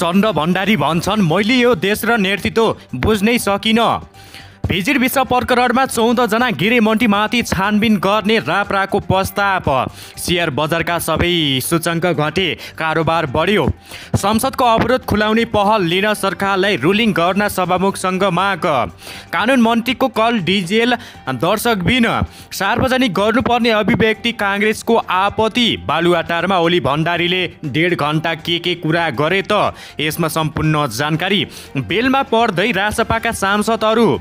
चन्द्र भण्डारी भन्छन्, मैले यो देश र नेतृत्व बुझ्नै सकिनँ। भिजिट विश्व प्रकरणमा 14 जना गृहमन्त्रीमाथि छानबिन गर्ने राप्राको प्रस्ताव। शेयर बजारका सबै सूचकाङ्क घटे, कारोबार बढ्यो। संसदको अवरोध खुलाउने पहल लिन सरकारलाई रुलिङ गर्न सभामुखसँग माग। कानुन मन्त्रीको कल डिजेल दर्शकबिन सार्वजनिक गर्नुपर्ने अभिव्यक्ति काङ्ग्रेसको आपत्ति। बालुवाटारमा ओली भण्डारीले 1.5 घण्टा के कुरा गरे त, यसमा सम्पूर्ण जानकारी। बेलमा पर्दै रासपाका सांसदहरू।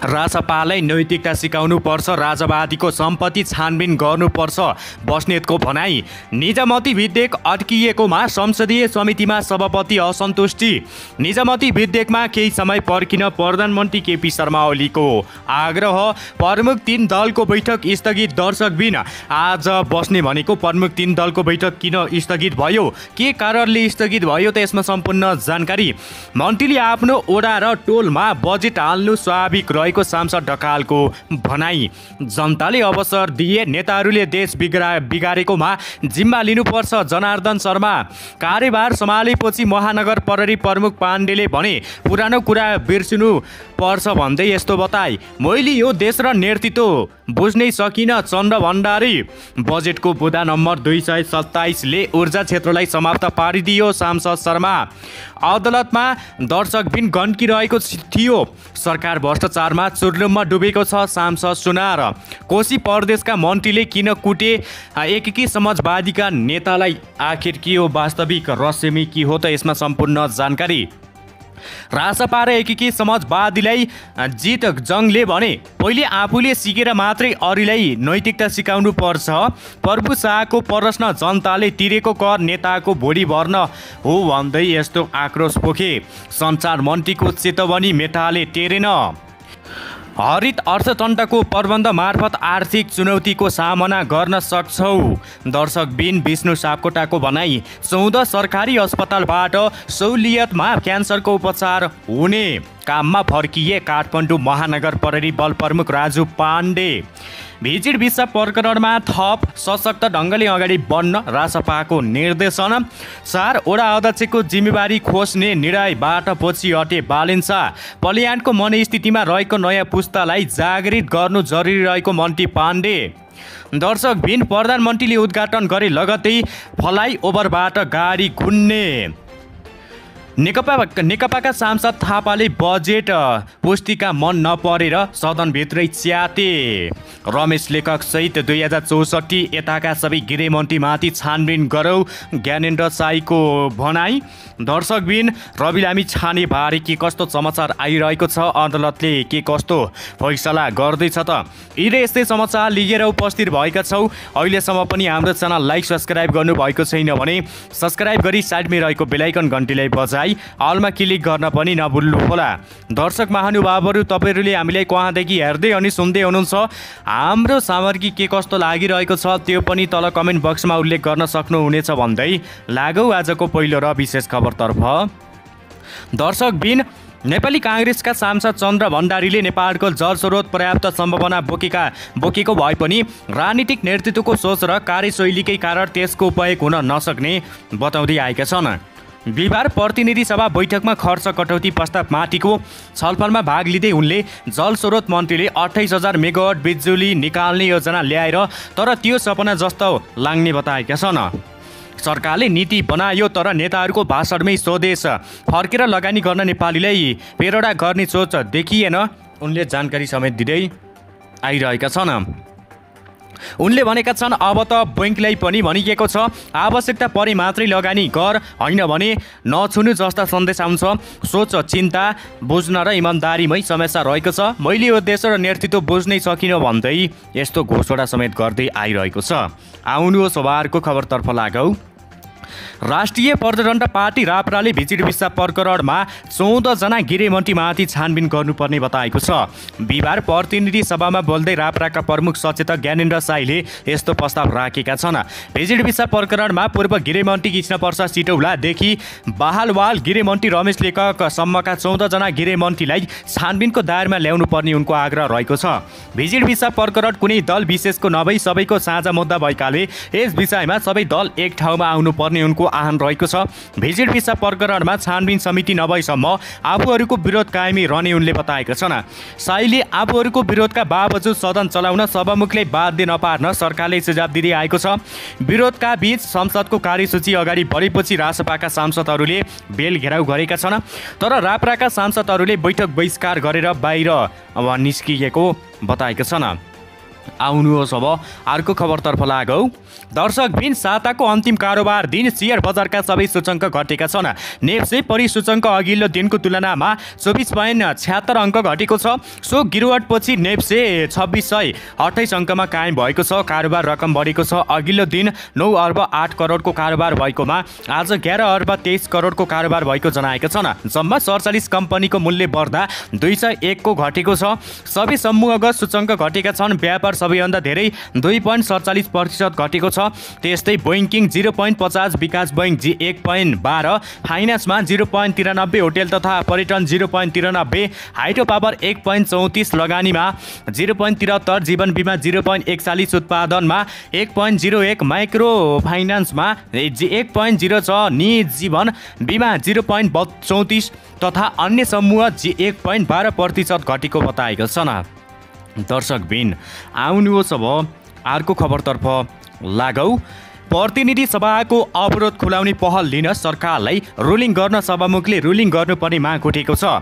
रासपालाई नैतिकता सिकाउनु पर्छ, राजवादीको सम्पत्ति छानबिन गर्नुपर्छ, बस्नेतको भनाई। निजामती विधेयक अड्किएकोमा संसदीय समितिमा सभापति असन्तुष्टि। निजामती विधेयकमा केही समय पर्खिन प्रधानमन्त्री केपी शर्मा ओलीको आग्रह। प्रमुख 3 दलको बैठक स्थगित। दर्शकबिन आज बस्ने भनेको प्रमुख 3 दलको बैठक किन स्थगित भयो, के कारणले स्थगित भयो त यसमा सम्पूर्ण जानकारी। मन्त्रीले आफ्नो ओडा र टोलमा बजेट हाल्नु स्वाभाविक रहेको सांसद ढकालको भनाई। जनताले अवसर दिए, नेताहरूले देश बिगारेकोमा जिम्मा लिनुपर्छ। जनार्दन शर्मा कार्यभार सम्हालेपछि महानगर प्रहरी प्रमुख पाण्डेले भने, पुरानो कुरा बिर्सिनु पर्छ भन्दै यस्तो बताए, मैले यो देश र नेतृत्व बुझ्नै सकिनँ। चन्द्र भण्डारी बजेटको बुँदा नम्बर 227 ले ऊर्जा क्षेत्रलाई समाप्त पारिदियो। सांसद शर्मा अदालतमा दर्शकबिन गन्किरहेको थियो। सरकार भ्रष्टाचारमा चुर्लुममा डुबेको छ। सांसद सुनार कोशी प्रदेशका मन्त्रीले किन कुटे एकीकृत समाजवादीका नेतालाई, आखिर के हो वास्तविक रहस्यमय के हो त यसमा सम्पूर्ण जानकारी। रासपा र एकीकृत समाजवादीलाई जित जङले भने, पहिले आफूले सिकेर मात्रै अरूलाई नैतिकता सिकाउनु पर्छ। प्रभु शाहको प्रश्न, जनताले तिरेको कर नेताको भुँडी भर्न हो भन्दै यस्तो आक्रोश पोखे। सञ्चार मन्त्रीको चेतवनी मेटाले टेरेन। हरित अर्थतन्त्रको प्रबन्ध मार्फत आर्थिक चुनौतीको सामना गर्न सक्छौ। दर्शकबिन विष्णु सापकोटाको भनाई। 14 सरकारी अस्पतालबाट सहुलियतमा क्यान्सरको उपचार हुने काममा फर्किए काठमाडौँ महानगर प्रहरी बल प्रमुख राजु पाण्डे। भिजिट विश्व प्रकरणमा थप सशक्त ढङ्गले अगाडि बढ्न रासपाको निर्देशन। 4 वडा अध्यक्षको जिम्मेवारी खोज्ने निर्णयबाट पछि हटे बालिन्सा। पल्यान्डको मनस्थितिमा रहेको नयाँ पुस्तालाई जागृत गर्नु जरुरी रहेको मन्त्री पाण्डे। दर्शकबिन प्रधानमन्त्रीले उद्घाटन गरे लगत्तै फ्लाइओभरबाट गाडी घुन्ने। नेकपाका सांसद थापाले बजेट पुस्तिका मन नपरेर सदनभित्रै च्याते। रमेश लेखक सहित 2064 यताका सबै गृहमन्त्रीमाथि छानबिन गरौ, ज्ञानेन्द्र साईको भनाई। दर्शकबिन रवि लामी छाने बारे के कस्तो समाचार आइरहेको छ, अदालतले के कस्तो फैसला गर्दैछ त, यी र यस्तै समाचार लिएर उपस्थित भएका छौँ। अहिलेसम्म पनि हाम्रो च्यानल लाइक सब्सक्राइब गर्नुभएको छैन भने सब्सक्राइब गरी साइडमै रहेको बेलायकन घन्टीलाई बजाई अलमा क्लिक गर्न पनि नभुल्नुहोला। दर्शक महानुभावहरू, तपाईँहरूले हामीलाई कहाँदेखि हेर्दै अनि सुन्दै हुनुहुन्छ, हाम्रो सामग्री के कस्तो लागिरहेको छ त्यो पनि तल कमेन्ट बक्समा उल्लेख गर्न सक्नुहुनेछ भन्दै लागौ आजको पहिलो र विशेष खबरतर्फ। दर्शकबिन नेपाली काङ्ग्रेसका सांसद चन्द्र भण्डारीले नेपालको जलस्रोत पर्याप्त सम्भावना बोकेको भए पनि राजनीतिक नेतृत्वको सोच र कार्यशैलीकै कारण त्यसको उपयोग हुन नसक्ने बताउँदै आएका छन्। बिहिबार प्रतिनिधि सभा बैठकमा खर्च कटौती प्रस्ताव माथिको छलफलमा भाग लिँदै उनले जलस्रोत मन्त्रीले 28,000 मेगावाट बिजुली निकाल्ने योजना ल्याएर तर त्यो सपना जस्तो लाग्ने बताएका छन्। सरकारले नीति बनायो तर नेताहरूको भाषणमै स्वदेश फर्केर लगानी गर्न नेपालीलाई पेरोडा गर्ने सोच देखिएन, उनले जानकारी समेत दिँदै आइरहेका छन्। उनले भनेका छन्, अब त बैंकलाई पनि भनिएको छ, आवश्यकता परे मात्रै लगानी गर, होइन भने नछुनु जस्ता सन्देश आउँछ। सोच, चिन्ता बुझ्न र इमान्दारीमै समस्या रहेको छ। मैले यो देश र नेतृत्व बुझ्नै सकिनँ भन्दै यस्तो घोषणा समेत गर्दै आइरहेको छ। आउनुहोस् उहाँहरूको खबरतर्फ लागौँ। राष्ट्रिय प्रजातन्त्र पार्टी राप्राले भिजिट विश्व प्रकरणमा 14 जना गृहमन्त्रीमाथि छानबिन गर्नुपर्ने बताएको छ। बिहिबार प्रतिनिधि सभामा बोल्दै राप्राका प्रमुख सचेतक ज्ञानेन्द्र साईले यस्तो प्रस्ताव राखेका छन्। भिजिट विश्व प्रकरणमा पूर्व गृहमन्त्री कृष्णप्रसाद सिटौलादेखि बहालवाल गृहमन्त्री रमेश लेखकसम्मका 14 जना गृहमन्त्रीलाई छानबिनको दायरामा ल्याउनु पर्ने उनको आग्रह रहेको छ। भिजिट विश्व प्रकरण कुनै दल विशेषको नभई सबैको साझा मुद्दा भएकाले यस विषयमा सबै दल एक ठाउँमा आउनुपर्ने उनको आह्वान रहेको छ। भिजिट भिसा प्रकरणमा छानबिन समिति नभएसम्म आफूहरूको विरोध कायमी रहने उनले बताएका छन्। शाहीले आफूहरूको विरोधका बावजुद सदन चलाउन सभामुखले बाध्य नपार्न सरकारले सुझाव दिँदै आएको छ। विरोधका बीच संसदको कार्यसूची अगाडि बढेपछि रासपाका सांसदहरूले बेल घेराउ गरेका छन्, तर राप्राका सांसदहरूले बैठक बहिष्कार गरेर बाहिर निस्किएको बताएका छन्। आउनुहोस् अब अर्को खबरतर्फ लागौँ। दर्शकबिन साताको अन्तिम कारोबार दिन सेयर बजारका सबै सूचक घटेका छन्। नेप्से परिसूचक अघिल्लो दिनको तुलनामा 24.76 अङ्क घटेको छ। सो गिरोवटपछि नेप्से 2628 अङ्कमा कायम भएको छ। कारोबार रकम बढेको छ। अघिल्लो दिन 9 अर्ब 8 करोडको कारोबार भएकोमा आज 11 अर्ब 23 करोडको कारोबार भएको जनाएका छन्। जम्मा 47 कम्पनीको मूल्य बढ्दा 201 को घटेको छ। सबै समूहगत सूचक घटेका छन्। व्यापार सबैभन्दा धेरै 2.47% घटेको छ। त्यस्तै बैंकिङ 0.50, विकास बैंक 1.12, फाइनेन्समा 0.93, होटेल तथा पर्यटन 0.93, हाइड्रो पावर 1.34, लगानीमा 0.73, जीवन बिमा 0.41, उत्पादनमा 1.01, माइक्रो फाइनेन्समा 1.06, निजी जीवन बिमा 0.34 तथा अन्य समूह 1.12% घटेको बताएका छन्। दर्शकबिन आउनुहोस् अब अर्को खबरतर्फ लागौँ। प्रतिनिधि सभाको अवरोध खुलाउने पहल लिन सरकारलाई रुलिङ गर्न सभामुखले रुलिङ गर्नुपर्ने माग उठेको छ।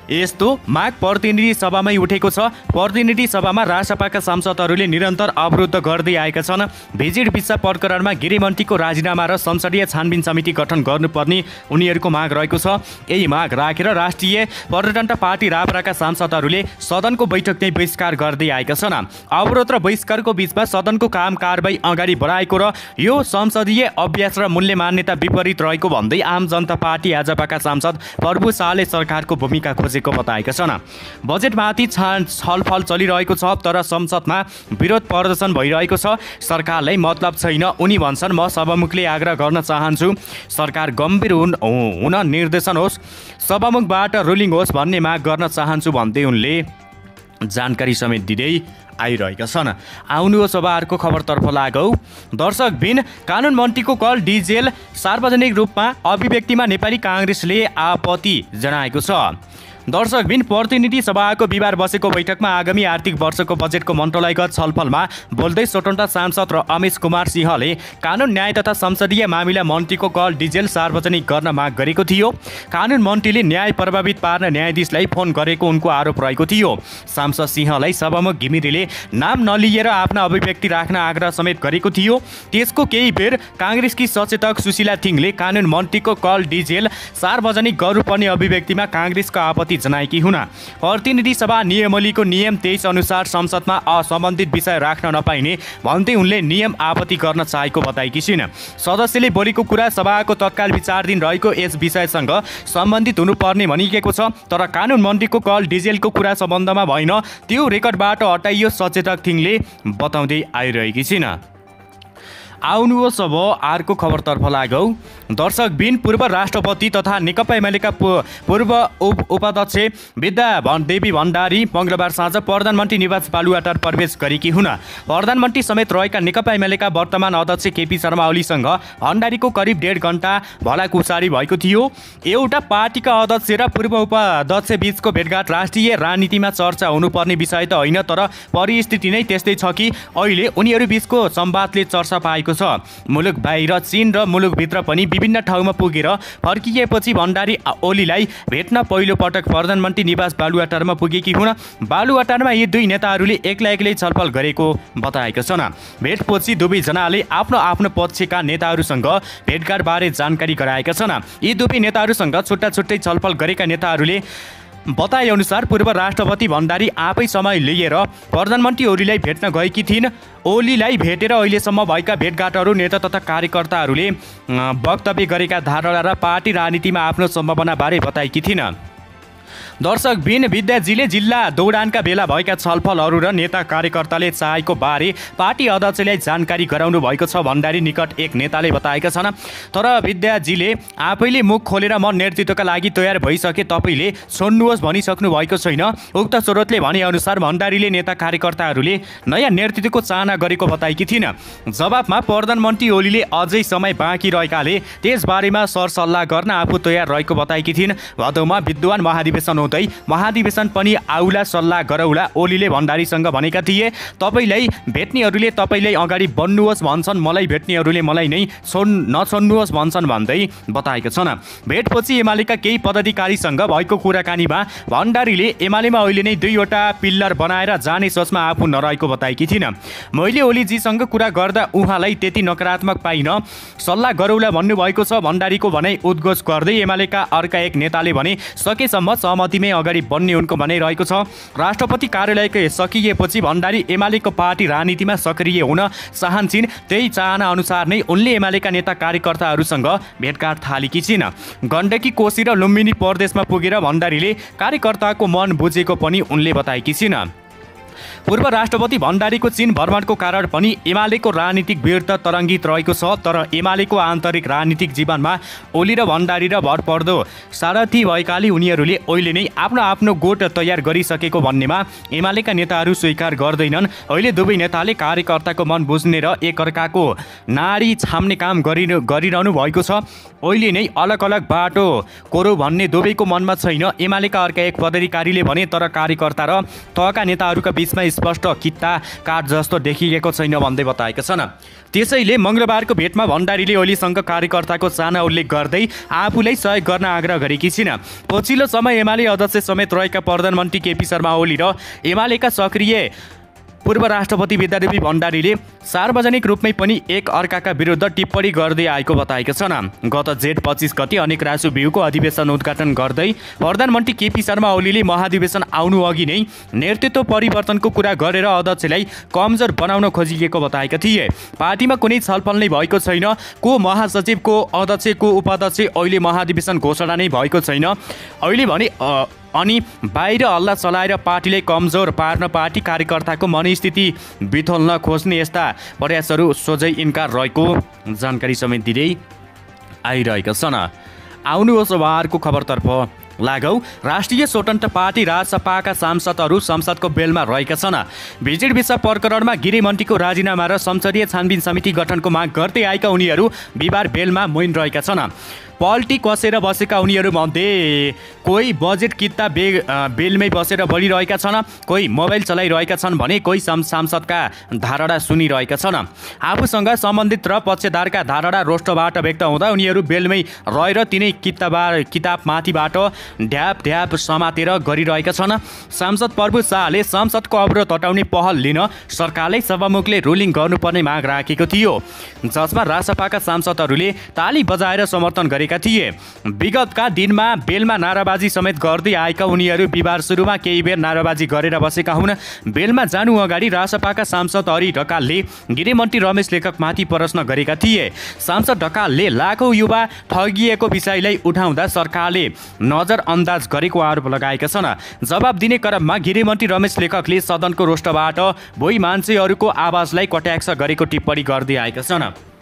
यस्तो माग प्रतिनिधि सभामै उठेको छ। प्रतिनिधि सभामा रासपाका सांसदहरूले निरन्तर अवरुद्ध गर्दै आएका छन्। भिजिट भिसा प्रकरणमा गृहमन्त्रीको राजीनामा र संसदीय छानबिन समिति गठन गर्नुपर्ने उनीहरूको माग रहेको छ। यही माग राखेर राष्ट्रिय पर्यटन पार्टी राप्राका सांसदहरूले सदनको बैठक नै बहिष्कार गर्दै आएका छन्। अवरोध र बहिष्कारको बीचमा सदनको काम कारबाही अगाडि बढाएको र यो संसदीय अभ्यास र मूल्य मान्यता विपरीत रहेको भन्दै आम जनता पार्टी आजपाका सांसद प्रभु शाहले सरकारको भूमिका बताएका छन्। बजेटमाथि छलफल चलिरहेको छ, तर संसदमा विरोध प्रदर्शन भइरहेको छ। सरकारलाई मतलब छैन। उनी भन्छन्, म सभामुखले आग्रह गर्न चाहन्छु सरकार गम्भीर हुन निर्देशन होस्, सभामुखबाट रुलिङ होस् भन्ने माग गर्न चाहन्छु भन्दै उनले जानकारी समेत दिँदै आइरहेका छन्। आउनुहोस् अब अर्को खबरतर्फ लागौँ। दर्शकबिन कानुन मन्त्रीको कल डिजेल सार्वजनिक रूपमा अभिव्यक्तिमा नेपाली काङ्ग्रेसले आपत्ति जनाएको छ। दर्शकबिन प्रतिनिधि सभाको बिहिबार बसेको बैठकमा आगामी आर्थिक वर्षको बजेटको मन्त्रालयगत छलफलमा बोल्दै स्वतन्त्र सांसद र अमेश कुमार सिंहले कानुन न्याय तथा संसदीय मामिला मन्त्रीको कल डिजेल सार्वजनिक गर्न माग गरेको थियो। कानुन मन्त्रीले न्याय प्रभावित पार्न न्यायाधीशलाई फोन गरेको उनको आरोप रहेको थियो। सांसद सिंहलाई सभामुख घिमिरेले नाम नलिएर आफ्ना अभिव्यक्ति राख्न आग्रह समेत गरेको थियो। त्यसको केही बेर काङ्ग्रेसकी सचेतक सुशीला थिङले कानुन मन्त्रीको कल डिजेल सार्वजनिक गर्नुपर्ने अभिव्यक्तिमा काङ्ग्रेसको आपत्ति जनाएकी हुन्। प्रतिनिधि सभा नियमावलीको नियम 23 अनुसार संसदमा असम्बन्धित विषय राख्न नपाइने भन्दै उनले नियम आपत्ति गर्न चाहेको बताएकी छिन्। सदस्यले बोलेको कुरा सभाको तत्काल विचाराधीन रहेको यस विषयसँग सम्बन्धित हुनुपर्ने भनिएको छ, तर कानुन मन्त्रीको कल डिजेलको कुरा सम्बन्धमा भएन, त्यो रेकर्डबाट हटाइयो, सचेतक थिङले बताउँदै आइरहेकी छिन्। आउनुहोस् अब अर्को खबरतर्फ लागौँ। दर्शकबिन पूर्व राष्ट्रपति तथा नेकपा एमालेका पूर्व उपाध्यक्ष विद्या देवी भण्डारी मङ्गलबार साँझ प्रधानमन्त्री निवास बालुवाटार प्रवेश गरेकी हुन्। प्रधानमन्त्री समेत रहेका नेकपा एमालेका वर्तमान अध्यक्ष केपी शर्मा ओलीसँग भण्डारीको करिब 1.5 घण्टा भलाकुसारी भएको थियो। एउटा पार्टीका अध्यक्ष र पूर्व उपाध्यक्ष बीचको भेटघाट राष्ट्रिय राजनीतिमा चर्चा हुनुपर्ने विषय त होइन, तर परिस्थिति नै त्यस्तै छ कि अहिले उनीहरू बीचको संवादले चर्चा पाएको छ। मुलुक बाहिर चीन र मुलुकभित्र पनि विभिन्न ठाउँमा पुगेर फर्किएपछि भण्डारी ओलीलाई भेट्न पहिलो पटक प्रधानमन्त्री निवास बालुवाटारमा पुगेकी हुन्। बालुवाटारमा यी दुई नेताहरूले एक्लै छलफल गरेको बताएका छन्। भेटपछि दुवैजनाले आफ्नो आफ्नो पक्षका नेताहरूसँग भेटघाटबारे जानकारी गराएका छन्। यी दुवै नेताहरूसँग छुट्टा छुट्टै छलफल गरेका नेताहरूले बताए अनुसार पूर्व राष्ट्रपति भण्डारी आफै समय लिएर प्रधानमन्त्री ओलीलाई भेट्न गएकी थिइन्। ओलीलाई भेटेर अहिलेसम्म भएका भेटघाटहरू नेता तथा कार्यकर्ताहरूले वक्तव्य गरेका धारणा र पार्टी राजनीतिमा आफ्नो सम्भावनाबारे बताएकी थिइन्। दर्शकबिन विद्याजीले जिल्ला दौडानका बेला भएका छलफलहरू र नेता कार्यकर्ताले चाहेको बारे पार्टी अध्यक्षलाई जानकारी गराउनु भएको छ भण्डारी निकट एक नेताले बताएका छन्। तर विद्याजीले आफैले मुख खोलेर म नेतृत्वका लागि तयार भइसके तपाईँले छोड्नुहोस् भनिसक्नु भएको छैन। उक्त स्रोतले भनेअनुसार भण्डारीले नेता कार्यकर्ताहरूले नयाँ नेतृत्वको चाहना गरेको बताएकी थिइन्। जवाफमा प्रधानमन्त्री ओलीले अझै समय बाँकी रहेकाले त्यसबारेमा सरसल्लाह गर्न आफू तयार रहेको बताएकी थिइन्। भदौमा विद्वान महाधिवेशन हुँदै महाधिवेशन पनि आउला सल्लाह गरौला ओलीले भण्डारीसँग भनेका थिए। तपाईँलाई भेट्नेहरूले तपाईँलाई अगाडि बढ्नुहोस् भन्छन्, मलाई भेट्नेहरूले मलाई नै नछोड्नुहोस् भन्छन् भन्दै बताएका छन्। भेटपछि एमालेका केही पदाधिकारीसँग भएको कुराकानीमा भण्डारीले एमालेमा अहिले नै 2वटा पिल्लर बनाएर जाने सोचमा आफू नरहेको बताएकी थिइन्। मैले ओलीजीसँग कुरा गर्दा उहाँलाई त्यति नकारात्मक पाइन, सल्लाह गरौला भन्नुभएको छ भण्डारीको भनाइ उद्घोष गर्दै एमालेका अर्का एक नेताले भने सकेसम्म सहमतिमै अगाडि बढ्ने उनको भनाइरहेको छ। राष्ट्रपति कार्यालयको सकिएपछि भण्डारी एमालेको पार्टी राजनीतिमा सक्रिय हुन चाहन्छन्। त्यही चाहना अनुसार नै उनले एमालेका नेता कार्यकर्ताहरूसँग भेटघाट थालेकी छिन्। गण्डकी, कोशी र लुम्बिनी प्रदेशमा पुगेर भण्डारीले कार्यकर्ताको मन बुझेको पनि उनले बताएकी छिन्। पूर्व राष्ट्रपति भण्डारीको चीन भ्रमणको कारण पनि एमालेको राजनीतिक वीरता तरङ्गित रहेको छ। तर एमालेको आन्तरिक राजनीतिक जीवनमा ओली र भण्डारी र भरपर्दो सारथी भएकाले उनीहरूले अहिले नै आफ्नो आफ्नो गोठ तयार गरिसकेको भन्नेमा एमालेका नेताहरू स्वीकार गर्दैनन्। अहिले दुवै नेताले कार्यकर्ताको मन बुझ्ने र एकअर्काको नाडी छाम्ने काम गरिरहनु भएको छ। अहिले नै अलग अलग बाटो कोरो भन्ने दुवैको मनमा छैन। एमालेका अर्का एक पदाधिकारीले भने तर कार्यकर्ता र तहका नेताहरूका बीचमा स्पष्ट किता काट जस्तो देखिएको छैन भन्दै बताएका छन्। त्यसैले मङ्गलबारको भेटमा भण्डारीले ओलीसँग कार्यकर्ताको चाहना उल्लेख गर्दै आफूलाई सहयोग गर्न आग्रह गरेकी छिन्। पछिल्लो समय एमाले अध्यक्ष समेत रहेका प्रधानमन्त्री केपी शर्मा ओली र एमालेका सक्रिय पूर्व राष्ट्रपति विद्यादेवी भण्डारीले सार्वजनिक रूपमै पनि एक अर्काका विरुद्ध टिप्पणी गर्दै आएको बताएका छन्। गत जेठ 25 गते अनेक रासु बिउको अधिवेशन उद्घाटन गर्दै प्रधानमन्त्री केपी शर्मा ओलीले महाधिवेशन आउनु अघि नै नेतृत्व परिवर्तनको कुरा गरेर अध्यक्षलाई कमजोर बनाउन खोजिएको बताएका थिए। पार्टीमा कुनै छलफल नै भएको छैन। को महासचिव, को अध्यक्ष, को उपाध्यक्ष, अहिले महाधिवेशन घोषणा नै भएको छैन। अहिले भने अनि बाहिर हल्ला चलाएर पार्टीलाई कमजोर पार्न पार्टी कार्यकर्ताको मनस्थिति बिथोल्न खोज्ने यस्ता प्रयासहरू सोझै इन्कार रहेको जानकारी समेत दिँदै आइरहेका छन्। आउनुहोस् उहाँहरूको खबरतर्फ लागौ। राष्ट्रिय स्वतन्त्र पार्टी राजसपाका सांसदहरू संसदको बेलमा रहेका छन्। भिजिट भिसा प्रकरणमा गृहमन्त्रीको राजीनामा र संसदीय छानबिन समिति गठनको माग गर्दै आएका उनीहरू बिहिबार बेलमा मोइन रहेका छन्। पल्टी कसेर बसेका उनीहरूमध्ये कोही बजेट किता बेलमै बसेर बोलिरहेका छन्, कोही मोबाइल चलाइरहेका छन् भने कोही सांसदका धारणा सुनिरहेका छन्। आफूसँग सम्बन्धित र पक्षधारका धारणा रोष्टबाट व्यक्त हुँदा उनीहरू बेलमै रहेर तिनै किताब माथिबाट ढ्याप ढ्याप समातेर गरिरहेका छन्। सांसद प्रभु शाहले संसदको अवरोध हटाउने पहल लिन सरकारलाई सभामुखले रुलिङ गर्नुपर्ने माग राखेको थियो, जसमा राजसपाका सांसदहरूले ताली बजाएर समर्थन गरे थिए। विगतका दिनमा बेलमा नाराबाजी समेत गर्दै आएका उनीहरू बिहिबार सुरुमा केही बेर नाराबाजी गरेर बसेका हुन्। बेलमा जानु अगाडि रासपाका सांसद हरि ढकालले गृहमन्त्री रमेश लेखकमाथि प्रश्न गरेका थिए। सांसद ढकालले लाखौं युवा ठगिएको विषयलाई उठाउँदा सरकारले नजरअन्दाज गरेको आरोप लगाएका छन्। जवाब दिने क्रममा गृहमन्त्री रमेश लेखकले सदनको रोष्टबाट भोइ मान्छेहरूको आवाजलाई कटाक्ष गरेको टिप्पणी गर्दै आएका छन्।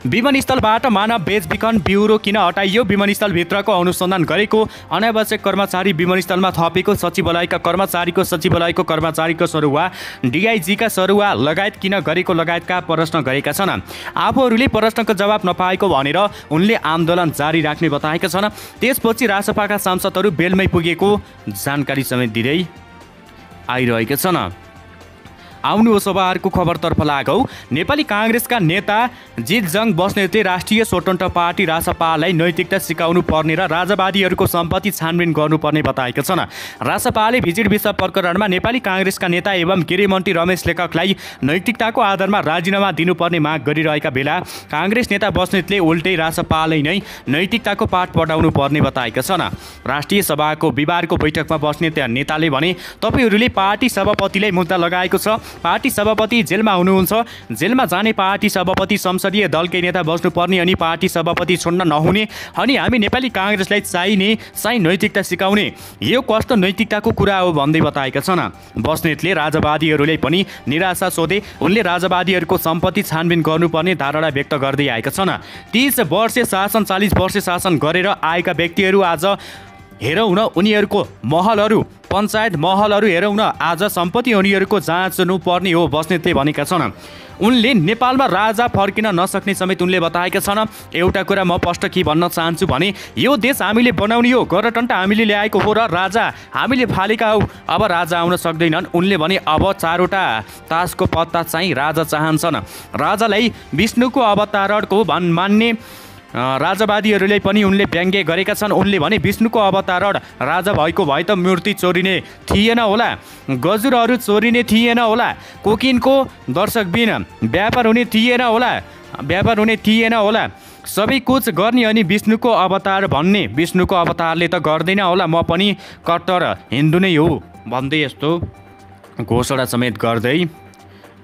विमानस्थलबाट मानव बेचबिखन ब्युरो किन हटाइयो? विमानस्थलभित्रको अनुसन्धान गरेको अनावश्यक कर्मचारी विमानस्थलमा थपेको सचिवालयका कर्मचारीको सचिवालयको कर्मचारीको सरुवा डिआइजीका सरुवा लगायत किन गरेको लगायतका प्रश्न गरेका छन्। आफूहरूले प्रश्नको जवाब नपाएको भनेर उनले आन्दोलन जारी राख्ने बताएका छन्। त्यसपछि रासपाका सांसदहरू बेलमै पुगेको जानकारी समेत दिँदै आइरहेका छन्। आउनुहोस् सभाहरूको खबरतर्फ लागौ। नेपाली काङ्ग्रेसका नेता जितजङ बस्नेतले राष्ट्रिय स्वतन्त्र पार्टी रासपालाई नैतिकता सिकाउनु पर्ने र राजावादीहरूको सम्पत्ति छानबिन गर्नुपर्ने बताएका छन्। रासपाले भिजिट भिसा प्रकरणमा नेपाली काङ्ग्रेसका नेता एवं गृहमन्त्री रमेश लेखकलाई नैतिकताको आधारमा राजीनामा दिनुपर्ने माग गरिरहेका बेला काङ्ग्रेस नेता बस्नेतले उल्टै रासपालाई नै नैतिकताको पाठ पढाउनु पर्ने बताएका छन्। राष्ट्रिय सभाको बिहिबारको बैठकमा बस्नेत नेताले भने, तपाईहरूले पार्टी सभापतिलाई मुद्दा लगाएको छ, पार्टी सभापति जेलमा हुनुहुन्छ, जेलमा जाने पार्टी सभापति संसदीय दलकै नेता बस्नुपर्ने अनि पार्टी सभापति छोड्न नहुने अनि हामी नेपाली काङ्ग्रेसलाई चाहिँ नैतिकता सिकाउने, यो कस्तो नैतिकताको कुरा हो भन्दै बताएका छन्। बस्नेतले राजावादीहरूलाई पनि निराशा सोधे। उनले राजावादीहरूको सम्पत्ति छानबिन गर्नुपर्ने धारणा व्यक्त गर्दै आएका छन्। 30 वर्षे शासन 40 वर्षे शासन गरेर आएका व्यक्तिहरू आज हेरौँ न उनीहरूको महलहरू, पञ्चायत महलहरू हेरौँ न, आज सम्पत्ति उनीहरूको जाँच्नु पर्ने हो, बस्नेतले भनेका छन्। उनले नेपालमा राजा फर्किन नसक्ने समेत उनले बताएका छन्। एउटा कुरा म स्पष्ट के भन्न चाहन्छु भने यो देश हामीले बनाउने हो, गणतन्त्र हामीले ल्याएको हो र राजा हामीले फालेका हौ। अब राजा आउन सक्दैनन्। उनले भने अब 4वटा तासको पत्ता चाहिँ राजा चाहन्छन्। राजालाई विष्णुको अवतारको मान्ने राजावादीहरूले पनि उनले व्यङ्ग्य गरेका छन्। उनले भने विष्णुको अवतारण राजा भएको भए त मूर्ति चोरिने थिएन होला, गजुरहरू चोरिने थिएन होला, कोकिनको दर्शकबिन व्यापार हुने थिएन होला, सबै कुछ गर्ने अनि विष्णुको अवतार भन्ने, विष्णुको अवतारले त गर्दैन होला, म पनि कट्टर हिन्दू नै हो भन्दै यस्तो घोषणा समेत गर्दै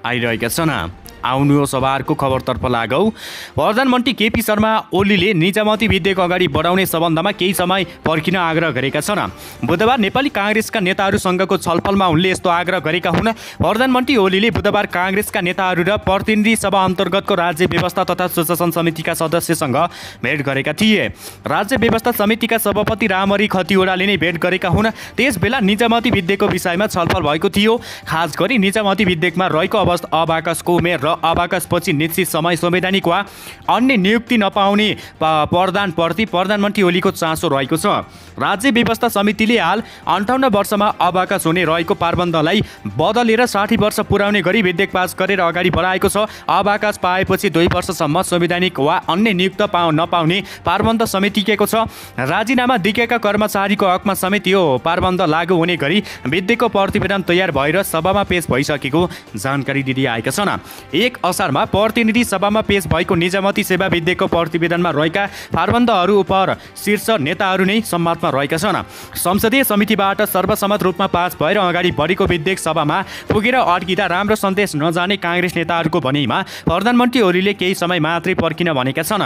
आइरहेका छन्। आउनुहोस् अब अर्को खबरतर्फ लागौँ। प्रधानमन्त्री केपी शर्मा ओलीले निजामती विधेयक अगाडि बढाउने सम्बन्धमा केही समय पर्खिन आग्रह गरेका छन्। बुधबार नेपाली काङ्ग्रेसका नेताहरूसँगको छलफलमा उनले यस्तो आग्रह गरेका हुन्। प्रधानमन्त्री ओलीले बुधबार काङ्ग्रेसका नेताहरू र प्रतिनिधि सभा अन्तर्गतको राज्य व्यवस्था तथा सुशासन समितिका सदस्यसँग भेट गरेका थिए। राज्य व्यवस्था समितिका सभापति रामहरि खतिवडाले नै भेट गरेका हुन्। त्यसबेला निजामती विधेयकको विषयमा छलफल भएको थियो। खास गरी निजामती विधेयकमा रहेको अबाकसको उमेर र अबाकसपछि निश्चित समय संवैधानिक वा अन्य नियुक्ति नपाउने प्रावधानप्रति प्रधानमन्त्री ओलीको चासो रहेको छ। राज्य व्यवस्था समितिले हाल 58 वर्षमा अबाकस हुने रहेको प्रावधानलाई बदलेर 60 वर्ष पुर्याउने गरी विधेयक पास गरेर अगाडि बढाएको छ। अबाकस पाएपछि 2 वर्षसम्म संवैधानिक वा अन्य नियुक्त नपाउने प्रावधान समेटिएको छ। राजीनामा दिएका कर्मचारीको हकमा समेत यो प्रावधान लागू हुने गरी विधेयकको प्रतिवेदन तयार भएर सभामा पेश भइसकेको जानकारी दिँदै आएका छन्। 1 असारमा प्रतिनिधि सभामा पेश भएको निजामती सेवा विधेयकको प्रतिवेदनमा रहेका प्रावधानहरू उप शीर्ष नेताहरू नै सम्मतमा रहेका छन्। संसदीय समितिबाट सर्वसम्मत रूपमा पास भएर अगाडि बढेको विधेयक सभामा पुगेर अड्किँदा राम्रो सन्देश नजाने काङ्ग्रेस नेताहरूको भनाइमा प्रधानमन्त्री ओलीले केही समय मात्रै पर्खिन भनेका छन्।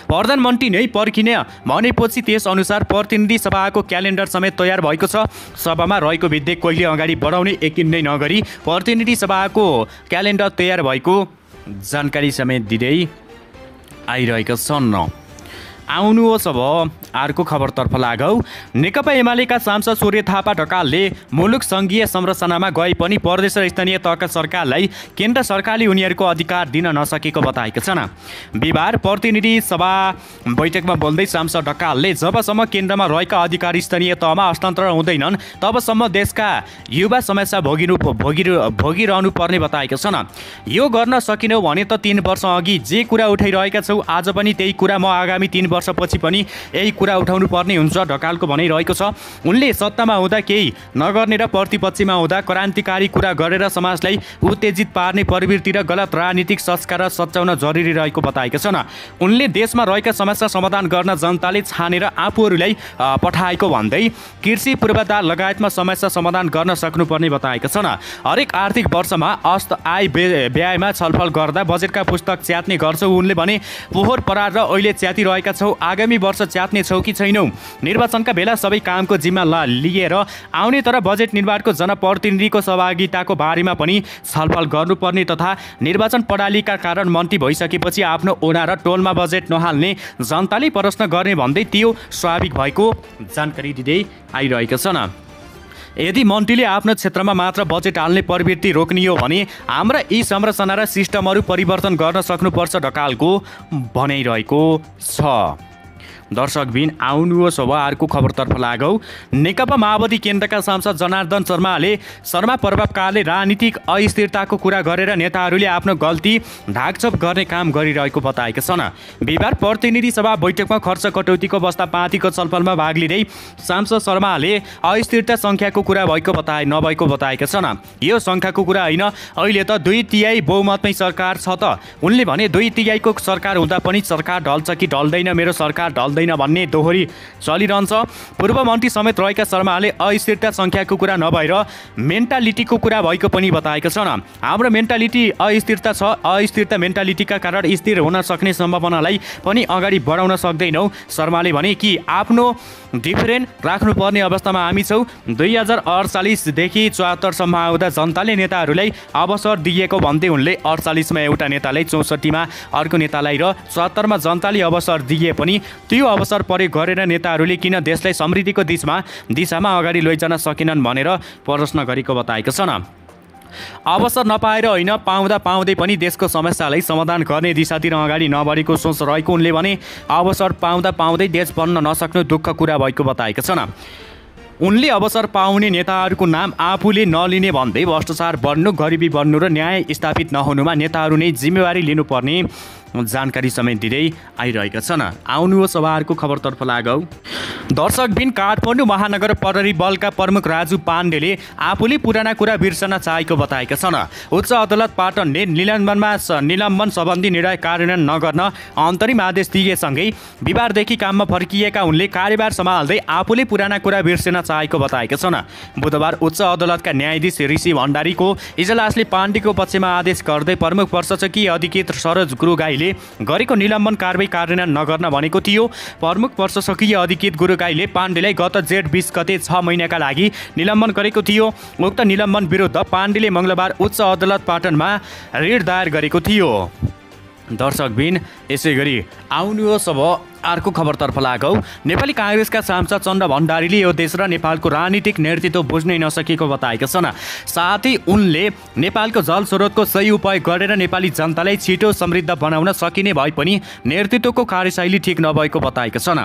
प्रधानमन्त्री नै पर्खिने भनेपछि त्यसअनुसार प्रतिनिधि सभाको क्यालेन्डर समेत तयार भएको छ। सभामा रहेको विधेयक कहिले अगाडि बढाउने यकिन नै नगरी प्रतिनिधि सभाको क्यालेन्डर तयार भएको जानकारी समेत दिँदै आइरहेका छन्। आउनुहोस् अब अर्को खबरतर्फ लागौँ। नेकपा एमालेका सांसद सूर्य थापा ढकालले मुलुक सङ्घीय संरचनामा गए पनि प्रदेश र स्थानीय तहका सरकारलाई केन्द्र सरकारले उनीहरूको अधिकार दिन नसकेको बताएका छन्। बिहिबार प्रतिनिधि सभा बैठकमा बोल्दै सांसद ढकालले जबसम्म केन्द्रमा रहेका अधिकार स्थानीय तहमा हस्तान्तरण हुँदैनन् तबसम्म देशका युवा समस्या भोगिरहनु पर्ने बताएका छन्। यो गर्न सकिनौ भने त 3 वर्ष अघि जे कुरा उठाइरहेका छौ आज पनि त्यही कुरा म आगामी 3 वर्षपछि पनि यही कुरा उठाउनु पर्ने हुन्छ, ढकालको भनाइरहेको छ। उनले सत्तामा हुँदा केही नगर्ने र प्रतिपक्षमा हुँदा क्रान्तिकारी कुरा गरेर समाजलाई उत्तेजित पार्ने प्रवृत्ति र गलत राजनीतिक संस्कार सच्याउन जरुरी रहेको बताएका छन्। उनले देशमा रहेका समस्या समाधान गर्न जनताले छानेर आफूहरूलाई पठाएको भन्दै कृषि पूर्वाधार लगायतमा समस्या समाधान गर्न सक्नुपर्ने बताएका छन्। हरेक आर्थिक वर्षमा अस्त आय व्ययमा छलफल गर्दा बजेटका पुस्तक च्यात्ने गर्छौ। उनले भने पोहोर परार र अहिले च्यातिरहेका छौ, आगामी वर्ष च्यात्ने छौ कि छैनौ? निर्वाचनका बेला सबै कामको जिम्मा लिएर आउने तर बजेट निर्माणको जनप्रतिनिधिको सहभागिताको बारेमा पनि छलफल गर्नुपर्ने तथा निर्वाचन प्रणालीका कारण मन्त्री भइसकेपछि आफ्नो ओडा र टोलमा बजेट नहाल्ने जनताले प्रश्न गर्ने भन्दै त्यो स्वाभाविक भएको जानकारी दिँदै आइरहेका छन्। यदि मन्त्रीले आफ्नो क्षेत्रमा मात्र बजेट हाल्ने प्रवृत्ति रोक्ने हो भने हाम्रा यी संरचना र सिस्टमहरू परिवर्तन गर्न सक्नुपर्छ, ढकालको भनाइरहेको छ। दर्शकबिन आउनुहोस् अब अर्को खबरतर्फ लागौँ। नेकपा माओवादी केन्द्रका सांसद जनार्दन शर्मा प्रभावकालले राजनीतिक अस्थिरताको कुरा गरेर नेताहरूले आफ्नो गल्ती ढाकछोप गर्ने काम गरिरहेको बताएका छन्। बिहिबार प्रतिनिधि सभा बैठकमा खर्च कटौतीको बस्दापातीको छलफलमा भाग लिँदै सांसद शर्माले अस्थिरता सङ्ख्याको कुरा नभएको बताएका छन्। यो सङ्ख्याको कुरा होइन, अहिले त 2/3 बहुमतमै सरकार छ त। उनले भने 2/3 सरकार हुँदा पनि सरकार ढल्छ कि ढल्दैन, मेरो सरकार ढल्दैन हुँदैन भन्ने दोहोरी चलिरहन्छ। पूर्व मन्त्री समेत रहेका शर्माले अस्थिरता सङ्ख्याको कुरा नभएर मेन्टालिटीको कुरा भएको पनि बताएका छन्। हाम्रो मेन्टालिटी अस्थिरता छ, अस्थिरता मेन्टालिटीका कारण स्थिर हुन सक्ने सम्भावनालाई पनि अगाडि बढाउन सक्दैनौँ। शर्माले भने कि आफ्नो डिफरेन्ट राख्नुपर्ने अवस्थामा हामी छौँ। 2048देखि 74सम्म आउँदा जनताले नेताहरूलाई अवसर दिएको भन्दै उनले 48मा एउटा नेतालाई, 64मा अर्को नेतालाई र 74मा जनताले अवसर दिए पनि त्यो अवसर प्रयोग गरेर नेताहरूले किन देशलाई समृद्धिको दिशामा अगाडि लैजान सकेनन् भनेर प्रश्न गरेको बताएका छन्। अवसर नपाएर होइन, पाउँदा पाउँदै पनि देशको समस्यालाई समाधान गर्ने दिशातिर अगाडि नबढेको सोच रहेको उनले भने। अवसर पाउँदा पाउँदै देश बन्न नसक्नु दुःख कुरा भएको बताएका छन्। उनले अवसर पाउने नेताहरूको नाम आफूले नलिने भन्दै भ्रष्टाचार बढ्नु, गरिबी बढ्नु र न्याय स्थापित नहुनुमा नेताहरू नै जिम्मेवारी लिनुपर्ने जानकारी समेत दिँदै आइरहेका छन्। आउनुहोस् सभाहरूको खबरतर्फ लागौँ। दर्शकबिन काठमाडौँ महानगर प्रहरी बलका प्रमुख राजु पाण्डेले आफूले पुराना कुरा बिर्सन चाहेको बताएका छन्। उच्च अदालत पाटनले निलम्बन सम्बन्धी निर्णय कार्यान्वयन नगर्न अन्तरिम आदेश दिएसँगै बिहिबारदेखि काममा फर्किएका उनले कार्यभार सम्हाल्दै आफूले पुराना कुरा बिर्सन चाहेको बताएका छन्। बुधबार उच्च अदालतका न्यायाधीश ऋषि भण्डारीको इजलासले पाण्डेको पक्षमा आदेश गर्दै प्रमुख प्रशासकीय अधिकृत सरोज गुरुगाईले गरेको निलम्बन कारबाही कार्यान्वयन नगर्न भनेको थियो। प्रमुख प्रशासकीय अधिकृत गुरुगाईले पाण्डेलाई गत जेठ 20 गते 6 महिनाका लागि निलम्बन गरेको थियो। उक्त निलम्बन विरुद्ध पाण्डेले मङ्गलबार उच्च अदालत पाटनमा रिट दायर गरेको थियो। दर्शकबिन यसै गरी आउनुहोस् अब अर्को खबरतर्फ लागौँ। नेपाली काङ्ग्रेसका सांसद चन्द्र भण्डारीले यो देश र नेपालको राजनीतिक नेतृत्व बुझ्नै नसकेको बताएका छन्। साथै उनले नेपालको जलस्रोतको सही उपयोग गरेर नेपाली जनतालाई छिटो समृद्ध बनाउन सकिने भए पनि नेतृत्वको कार्यशैली ठिक नभएको बताएका छन्।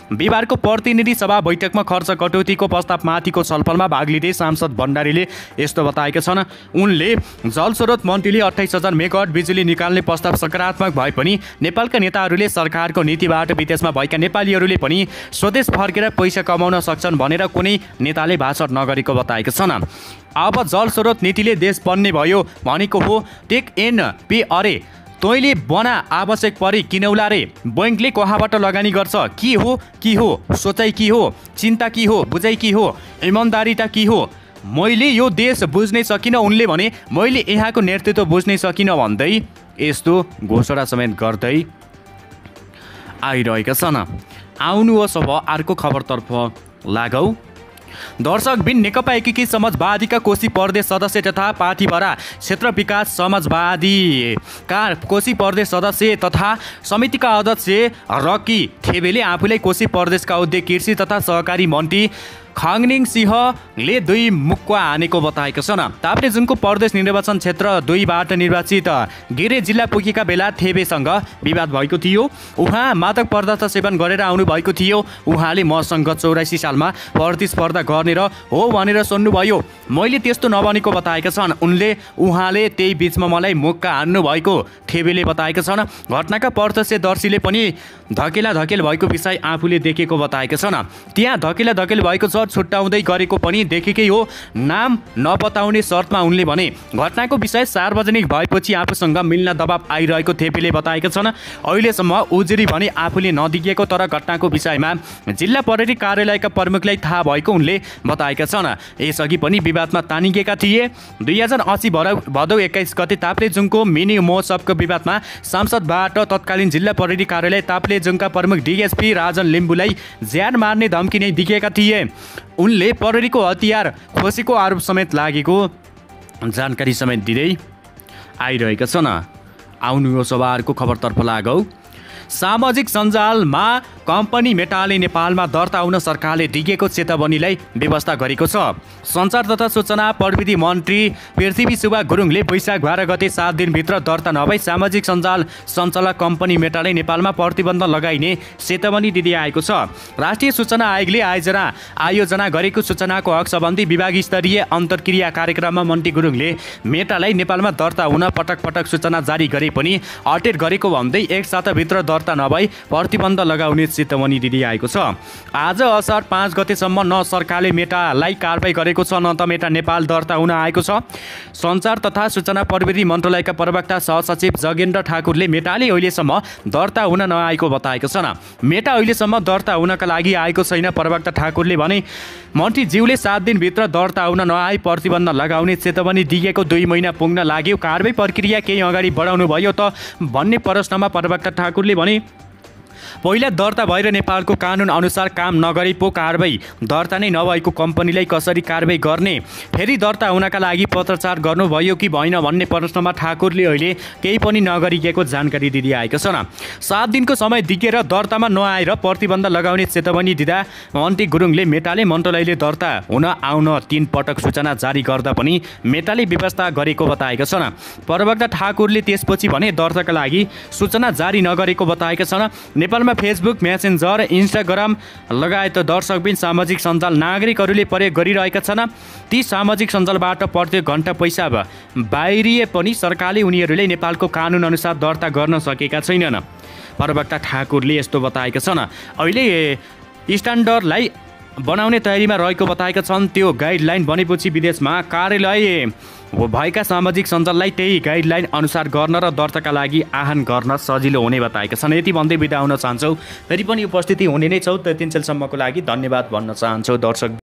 बिहिबारको प्रतिनिधि सभा बैठकमा खर्च कटौतीको प्रस्तावमाथिको छलफलमा भाग लिँदै सांसद भण्डारीले यस्तो बताएका छन्। उनले जलस्रोत मन्त्रीले 28,000 मेगावाट बिजुली निकाल्ने प्रस्ताव सकारात्मक भए पनि नेपालका नेताहरूले सरकारको नीतिबाट विदेशमा भएका नेपालीहरूले पनि स्वदेश फर्केर पैसा कमाउन सक्छन् भनेर कुनै नेताले भाषण नगरेको बताएका छन्। अब जलस्रोत नीतिले देश बन्ने भयो भनेको हो, टेक एन पे अरे तैँले बना आवश्यक परे किनौला रे, बैङ्कले कहाँबाट लगानी गर्छ, के हो सोचाइ, के हो चिन्ता, के हो बुझाइ, के हो इमान्दारिता, के हो मैले यो देश बुझ्नै सकिनँ। उनले भने मैले यहाँको नेतृत्व बुझ्नै सकिनँ भन्दै यस्तो घोषणा समेत गर्दै आइरहेका छन्। आउनुहोस् अब अर्को खबरतर्फ लागौँ। दर्शकबिन नेकपा एकीकृत समाजवादीका कोशी प्रदेश सदस्य तथा पाथिभरा क्षेत्र विकास समाजवादीका कोशी प्रदेश सदस्य तथा समितिका अध्यक्ष रकी थेबेले आफूलाई कोशी प्रदेशका उद्योग कृषि तथा सहकारी मन्त्री खाङनिङ सिंहले 2 मुक्का हानेको बताएका छन्। ताप्लेजुङको प्रदेश निर्वाचन क्षेत्र 2बाट निर्वाचित गिरे जिल्ला पुगेका बेला थेबेसँग विवाद भएको थियो। उहाँ मादक पदार्थ सेवन गरेर आउनु भएको थियो। उहाँले मसँग 84 सालमा प्रतिस्पर्धा गर्ने र हो भनेर सोध्नुभयो। मैले त्यस्तो नबनेको बताएका छन्। उहाँले त्यही बिचमा मलाई मुक्का हान्नु भएको थेबेले बताएका छन्। घटनाका प्रत्यक्षदर्शीले पनि धकेल भएको विषय आफूले देखेको बताएका छन्। त्यहाँ धकेल भएको छ, छुट्याउँदै गरेको पनि देखेकै हो, नाम नबताउने शर्तमा उनले भने। घटनाको विषय सार्वजनिक भएपछि आफूसँग मिल्न दबाब आइरहेको थेबेले बताएका छन्। अहिलेसम्म उजुरी भने आफूले नदिएको, तर घटनाको विषयमा जिल्ला प्रहरी कार्यालयका प्रमुखलाई थाहा भएको उनले बताएका छन्। यसअघि पनि विवादमा तानिएका थिए। 2080 भदौ 21 गते ताप्लेजुङको मिनी महोत्सवको विवादमा सांसदबाट तत्कालीन जिल्ला प्रहरी कार्यालय ताप्लेजुङका प्रमुख डिएसपी राजन लिम्बुलाई ज्यान मार्ने धम्की नै दिएका थिए। उनले प्रहरीको हतियार खोसेको आरोप समेत लागेको जानकारी समेत दिँदै आइरहेका छन्। आउनुहोस् सभाहरूको खबरतर्फ लागौँ। सामाजिक सञ्जालमा कम्पनी मेटाले नेपालमा दर्ता हुन सरकारले दिएको चेतावनीलाई व्यवस्था गरेको छ। सञ्चार तथा सूचना प्रविधि मन्त्री पृथ्वी सुब्बा गुरुङले वैशाख 12 गते 7 दिनभित्र दर्ता नभई सामाजिक सञ्जाल सञ्चालक कम्पनी मेटाले नेपालमा प्रतिबन्ध लगाइने चेतावनी दिँदै आएको छ। राष्ट्रिय सूचना आयोगले आयोजना गरेको सूचनाको हक सम्बन्धी विभाग स्तरीय अन्तर्क्रिया कार्यक्रममा मन्त्री गुरुङले मेटालाई नेपालमा दर्ता हुन पटक सूचना जारी गरे पनि अटेर गरेको भन्दै एक साताभित्र दर्ता नभई प्रतिबन्ध लगाउने चेतावनी दिइआएको छ। आज असार 5 गतेसम्म न सरकारले मेटालाई कारबाही गरेको छ न त मेटा नेपाल दर्ता हुन आएको छ। सञ्चार तथा सूचना प्रविधि मन्त्रालयका प्रवक्ता सहसचिव जगेन्द्र ठाकुरले मेटाले अहिलेसम्म दर्ता हुन नआएको बताएको छन्। मेटा अहिलेसम्म दर्ता हुनका लागि आएको छैन। प्रवक्ता ठाकुरले भने मन्त्रीज्यूले 7 दिनभित्र दर्ता हुन नआई प्रतिबन्ध लगाउने चेतावनी दिएको 2 महिना पुग्न लाग्यो, कारबाही प्रक्रिया केही अगाडि बढाउनु भयो त भन्ने प्रश्नमा प्रवक्ता ठाकुरले भने पहिला दर्ता भएर नेपालको कानुन अनुसार काम नगरे पो कारबाही, दर्ता नै नभएको कम्पनीलाई कसरी कारबाही गर्ने, फेरि दर्ता हुनका लागि पत्रचार गर्नुभयो कि भएन भन्ने प्रश्नमा ठाकुरले अहिले केही पनि नगरिएको जानकारी दिइआएका छन्। 7 दिनको समय दिएर दर्तामा नआएर प्रतिबन्ध लगाउने चेतावनी दिँदा मन्त्री गुरुङले मेटाले मन्त्रालयले दर्ता हुन आउन 3 पटक सूचना जारी गर्दा पनि मेटाले व्यवस्था गरेको बताएका छन्। प्रवक्ता ठाकुरले त्यसपछि भने दर्ताका लागि सूचना जारी नगरेको बताएका छन्। नेपालमा फेसबुक, मेसेन्जर, इन्स्टाग्राम लगायत दर्शकबिन सामाजिक सञ्जाल नागरिकहरूले प्रयोग गरिरहेका छन्। ती सामाजिक सञ्जालबाट प्रत्येक घण्टा पैसा बाहिरिए पनि सरकारले उनीहरूले नेपालको कानुन अनुसार दर्ता गर्न सकेका छैनन्। प्रवक्ता ठाकुरले यस्तो बताएका छन्। अहिले स्ट्यान्डर्डलाई बनाउने तयारीमा रहेको बताएका छन्। त्यो गाइडलाइन बनेपछि विदेशमा कार्यालय भएका सामाजिक सञ्जाललाई त्यही गाइडलाइन अनुसार गर्न र दर्ताका लागि आह्वान गर्न सजिलो हुने बताएका छन्। यति भन्दै बिदा हुन चाहन्छौँ। फेरि पनि उपस्थिति हुने नै छौँ। त्यतिन्जेलसम्मको लागि धन्यवाद भन्न चाहन्छौँ दर्शक।